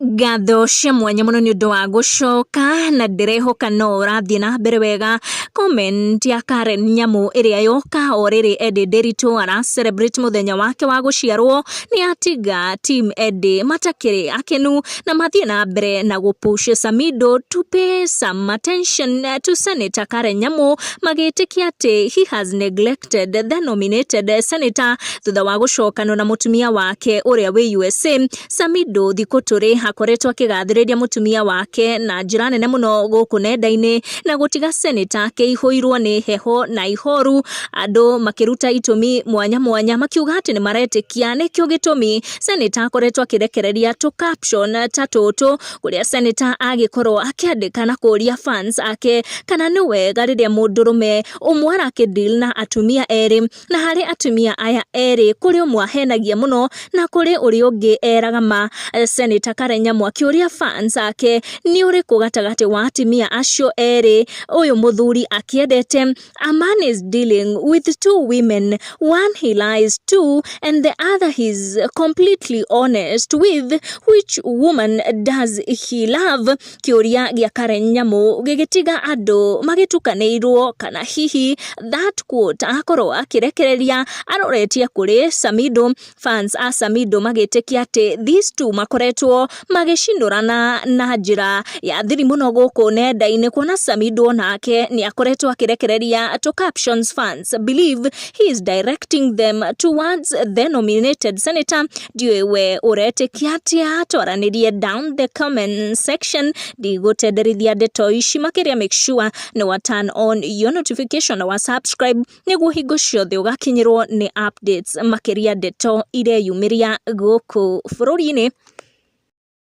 Ngatho cia mwanya mũno nĩ ũndũ wa gũcoka na ndĩrehoka no ũrathiĩ na mbere wega. Comment ya Karen Nyamu ĩrĩa yoka o rĩrĩ Eddie Nderitu ara celebrate mũthenya wake wa gũciarwo nĩ atiga team Eddie matakĩrĩ akenu na mathiĩ na mbere na gũ push Samido to pay some attention to Senator Karen Nyamu, magĩtĩkia atĩ he has neglected the nominated senator thutha wa gũcokanwo na mũtumia wake ũrĩa wĩ USA. Samido thikũ tũrĩ akoretwo akĩgathĩrĩria mũtumia wake na njĩra nene mũno gũkũ nenda-inĩ na gũtiga senator akĩihũirwo nĩ heho na ihoru, andũ makĩruta itũmi mwanya mwanya makiuga atĩ nĩ maretĩkia nĩkĩo gĩtũmi senator akoretwo akĩrekereria tũ caption ta tũtũ, kũrĩa senator agĩkorwo akĩandĩka na kũria fans ake kana nĩ wega rĩrĩa mũndũrũme ũmwe arakĩ deal na atumia erĩ, na harĩ atumia aya erĩ kũrĩ ũmwe ahenagia mũno na kũrĩ ũrĩa ũngĩ eraga ma. Senator Karen Nyamu akĩũria fans ake nĩ ũrĩkũ gatagatĩ wa atumia acio erĩ ũyũ mũthuri akĩendete. A man is dealing with two women, one he lies to and the other he's completely honest with. Which woman does he love? Kĩũria gĩa Karen Nyamu gĩgĩtiga andũ magĩtukanĩirwo kana hihi that quote akorwo akĩrekereria aroretie kũrĩ Samido. Fans a Samido magĩtĩkia atĩ these two makoretwo magĩcinũrana na njĩra ya thiri mũno gũkũ nenda-inĩ, kuona Samido nake nĩ akoretwo akĩrekereria tũ captions fans believe he is directing them towards the nominated senator. Ndiũĩ we ũretĩkia atĩa, twaranĩrie down the comment section. Ndigũtenderithia ndeto ici makĩria, make sure nĩ wa turn on your notification na wa subscribe nĩguo hingo ciothe ũgakinyĩrwo nĩ updates makĩria ndeto ireyumĩria gũkũ bũrũri-inĩ.